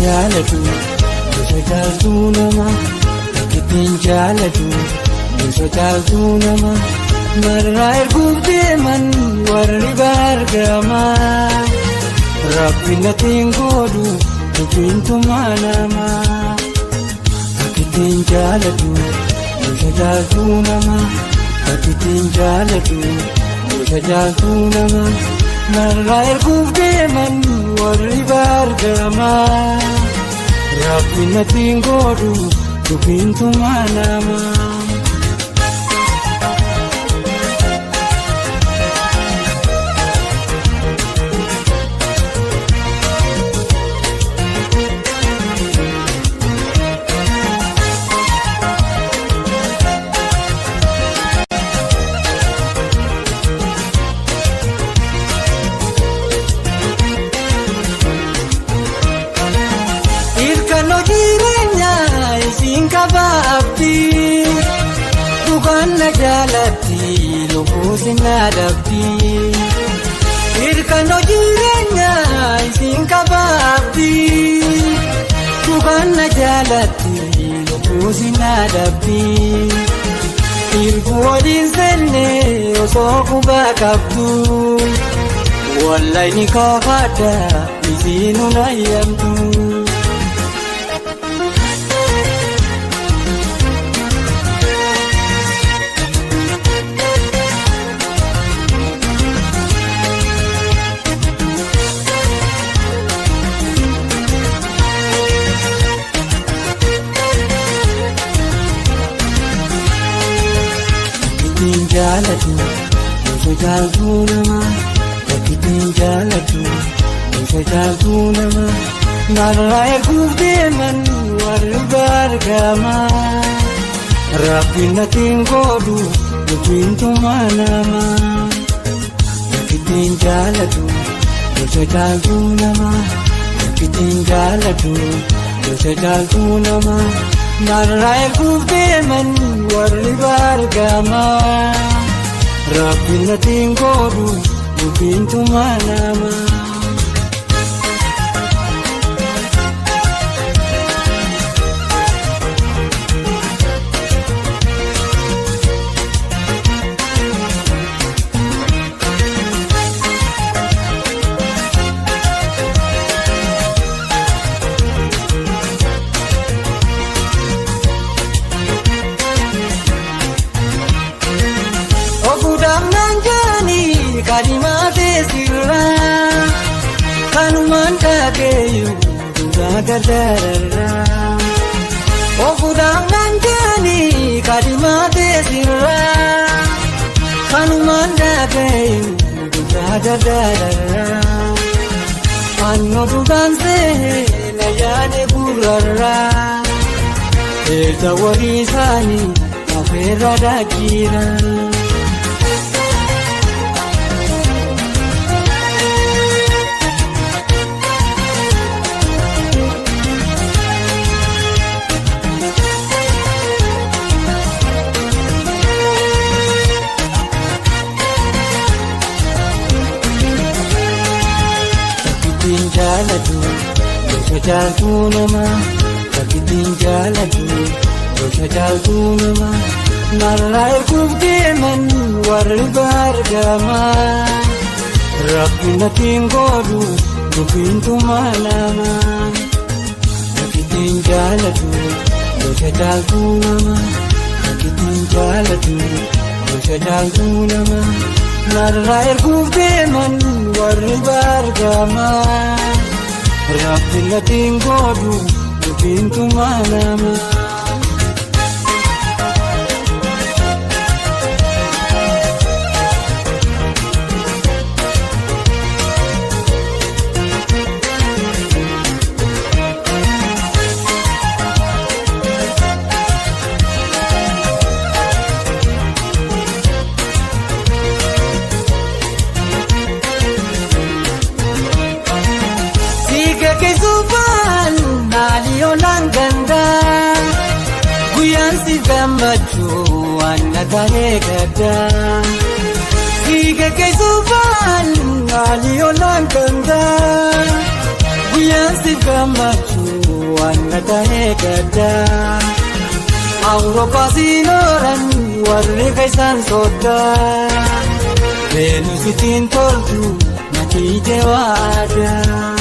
Jaalatu gosa caaltuu namaa, takkittiin jaalatu gosa caaltuu namaa. Marraa erguuf deeman warri baargamaa. Rabbi natiin godhu dubbiin tumaa namaa. Takkittiin jaalatu gosa caaltuu namaa, takkittiin jaalatu gosa caaltuu namaa. Marraa erguuf deeman warri baargamaa. Rabbi natiin godhu dubbiin tumaa namaa. Ilkaan jireenyaa isiin qabaabdi, dhugaan na jaalatti lubbuusi na dhabdi. Ilkaan jireenyaa isiin qabaabdi, dhugaan na jaalatti lubbuusi na dhabdi. Ilkuu waliin seenne osoo qubaa qabdu, wallahi ni kaafadha isiin unayyamtu. Takkittiin jaalatu gosa caaltuu namaa, takkittiin jaalatu gosa caaltuu namaa. Narraa erguuf deeman warri baargamaa. Rabbi natiin godhu dubbiin tumaa namaa. Takkittiin jaalatu gosa caaltuu namaa, takkittiin jaalatu gosa caaltuu namaa. Narraa erguuf deeman warri baargamaa. Rabbi natiin godhu dubbiin tumaa namaa. Ofuudhaaf naan jaanii kaadhimaa teessirraa, kanumaan dhaageeyyuu duraa gargaararraa. Ofuudhaaf naan jaanii kaadhimaa teessirraa, kanumaan dhaageeyyuu duraa gargaararraa. Annoo duudhaan seena yaade gurrarraa, eessa walii isaanii afeerra daakkiira. Takkittiin jaalatu gosa caaltuu namaa, takkittiin jaalatu gosa caaltuu namaa. Narraa erguuf deeman warri baargamaa. Rabbi natiin godhu dubbiin tumaa namaa. Takkittiin jaalatu gosa caaltuu namaa, takkittiin jaalatu gosa caaltuu namaa. Narraa erguuf deeman warri baargamaa. Rabbi natiin godhu dubbiin tumaa namaa. Siika keessuufaan maalii olaan gandaa, guyyaan si gammachuu waan na ta'ee gaddaa. Siika keessuufaan maalii olaan gandaa, guyyaan si gammachuu ta'ee gaddaa. Awurooppaa siin oolan warri keessaan sooddaa. Veenusitiin toltu makiijee waadaa.